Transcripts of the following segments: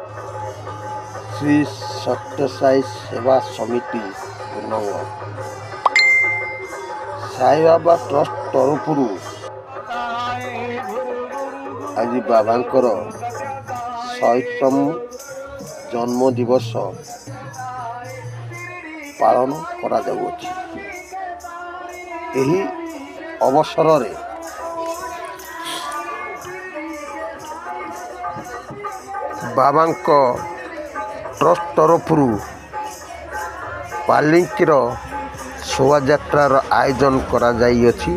ଶ୍ରୀ ସତ୍ୟସାଇ ସେବା ସମିତି ପୁନଙ୍ଗ ସାଇବାବା ଟ୍ରଷ୍ଟ ତରଫରୁ ଆଜି ବାବାଙ୍କର 100ତମ ଜନ୍ମ ଦିବସ ପାଳନ କରାଯାଉଅଛି। ଏହି ଅବସରରେ ବାବାଙ୍କ ଟ୍ରଷ୍ଟ ତରଫରୁ ପାଲିଙ୍କିର ଶୋଭାଯାତ୍ରାର ଆୟୋଜନ କରାଯାଇଅଛି।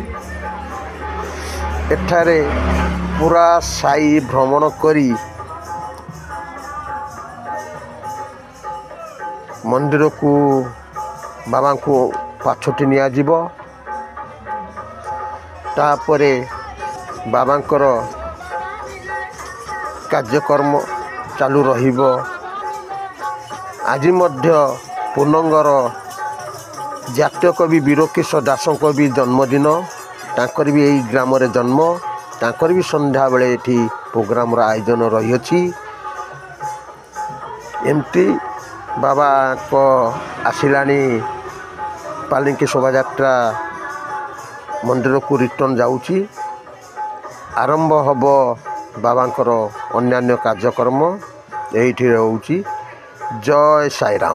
ଏଠାରେ ପୁରା ସାଇ ଭ୍ରମଣ କରି ମନ୍ଦିରକୁ ବାବାଙ୍କୁ ପାଛୋଟି ନିଆଯିବ। ତାପରେ ବାବାଙ୍କର କାର୍ଯ୍ୟକ୍ରମ ଚାଲୁ ରହିବ। ଆଜି ମଧ୍ୟ ପୁନଙ୍ଗର ଜାତୀୟ କବି ବୀରକିଶୋର ଦାସଙ୍କ ବି ଜନ୍ମଦିନ, ତାଙ୍କର ବି ଏଇ ଗ୍ରାମରେ ଜନ୍ମ। ତାଙ୍କର ବି ସନ୍ଧ୍ୟାବେଳେ ଏଠି ପ୍ରୋଗ୍ରାମର ଆୟୋଜନ ରହିଅଛି। ଏମିତି ବାବାଙ୍କ ଆସିଲାଣି ପାଲିଙ୍କି ଶୋଭାଯାତ୍ରା ମନ୍ଦିରକୁ ରିଟର୍ଣ୍ଣ ଯାଉଛି। ଆରମ୍ଭ ହେବ ବାବାଙ୍କର ଅନ୍ୟାନ୍ୟ କାର୍ଯ୍ୟକ୍ରମ। ଏଇଠି ରହୁଛି। ଜୟ ସାଇରାମ।